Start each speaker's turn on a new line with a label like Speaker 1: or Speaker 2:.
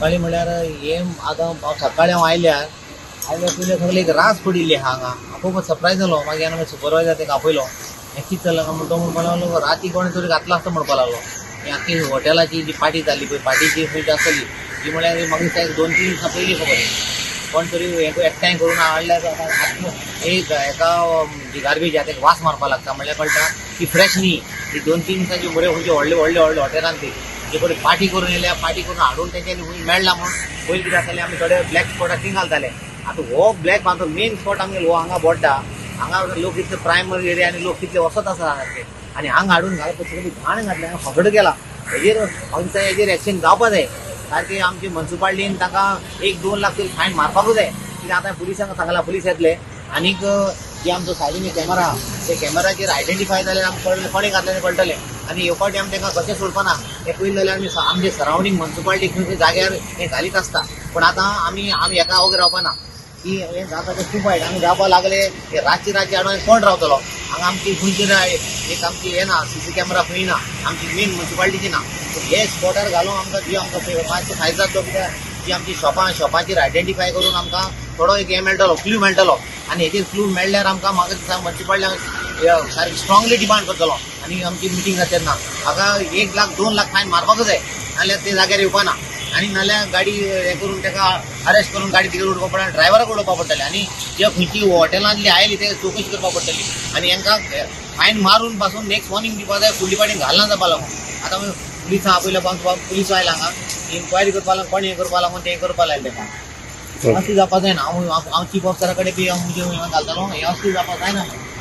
Speaker 1: सकाळी म्हणल्यार हे आतां हांव सकाळी हांव आयल्यार आयल्यार पयलें सगळें एक रास पडिल्ली आहा हांगा. हांव खूब सरप्रायज जालो. मागीर हांवें सुपरवायजर ताका आपयलो, हें कितें चल्लां काय म्हण. तो म्हणपाक लागलो, राती कोणें तरी घातला आसता म्हणपाक लागलो. ही आख्खी हॉटेलाची जी पाटी जाल्ली पळय, पाटीची खंय आसतली ती, म्हणल्यार म्हाका दिसता एक 2-3 दिसां पयलीं खबर ही. कोण तरी हें एकठांय करून हाडल्यार आतां एक हेका जी गार्बेज आहा तेका वास मारपाक लागता, म्हणल्यार कळटा की फ्रेश न्ही ही. 2-3 दिसांची बऱ्यो खंयचे व्हडले व्हडले व्हडले हॉटेलान ती जे कडेन पाटी करून येयल्या, पाटी करून हाडून तेंच्यांनी खंय मेळ्ळा म्हूण. पयलीं कितें जातालें, आमी थोडे ब्लॅक स्पॉटाक थिंग घालताले. आतां हो ब्लॅक आमचो मेन स्पॉट आमगेलो हो हांगा बोड्डा. हांगा लोक कितले प्रायमरी एरिया आनी लोक कितले वचत आसा हांगासर आनी हांगा हाडून घालप, सगळी घाण घातल्या, हांगा फकड गेला. हेजेर म्हाका दिसता हेजेर एक्शन जावपा जाय सारकी. आमची मुन्सिपालिटीन ताका 1-2 लाख तरी फायन मारपाकूच जाय. कित्याक आतां पुलिसांक सांगलां, पुलीस येतले. आनीक जे आमचो सायडीन कॅमेरा आहा, ते कॅमेराचेर आयडेंटिफाय जाल्यार आमकां कळटलें कोणें घातलें तें कळटलें. आनी हे फावटी आमी तांकां कशें सोडपाना. हे पयलीं जाल्यार आमी आमचे सरावंडींग मुन्सिपालिटी खंय खंय जाग्यार हें घालीत आसता, पूण आतां आमी आमी एका वगैरे रावपाना की हें जाता तें खूब वायट. आमी रावपाक लागले हे रातचे रातचे हाडून कोण रावतलो हांगा? आमची खंयची एक आमची हें ना, सीसी कॅमेरा खंय ना, आमची मेन मुन्सिपालिटीची ना. हे स्पॉटार घालून आमकां जी आमकां मातसो फायदो जातलो, कित्याक जी आमची शॉपां शॉपाचेर आयडेंटिफाय करून आमकां थोडो एक हें मेळटलो, क्लू मेळटलो. आनी हेचेर क्लू मेळ्ळ्यार आमकां, म्हाका दिसता, मुन्सिपालिटी सारकी स्ट्रॉंगली डिमांड करतलो. आनी आमची मिटींग जाता तेन्ना हाका 1 लाख 2 लाख फायन मारपाकूच जाय, नाल्यार ते जाग्यार येवपाना. आनी नाल्यार गाडी हें करून ताका अरेस्ट करून गाडी भितर उडोवपा पडटा, ड्रायव्हराक उडोवपा पडटलें आनी जे खंयची हॉटेलांतली आयली ते चवकशी करपा पडटली. आनी हांकां फायन मारून पासून नेक्स्ट वॉर्निंग दिवपा जाय, फुडली फावटी घालना जावपा लागून. आतां आमी पुलिसां आपयल्या, पुलीस आयला हांगा इन्क्वायरी करपा लागून. कोण हें करपा लागून तें करपा लायलें ताका. असली जावपा जायना. हांव हांव चीफ ऑफिसरा कडेन बी हांव म्हजें हें घालतलो. हें असली जावपा जायना.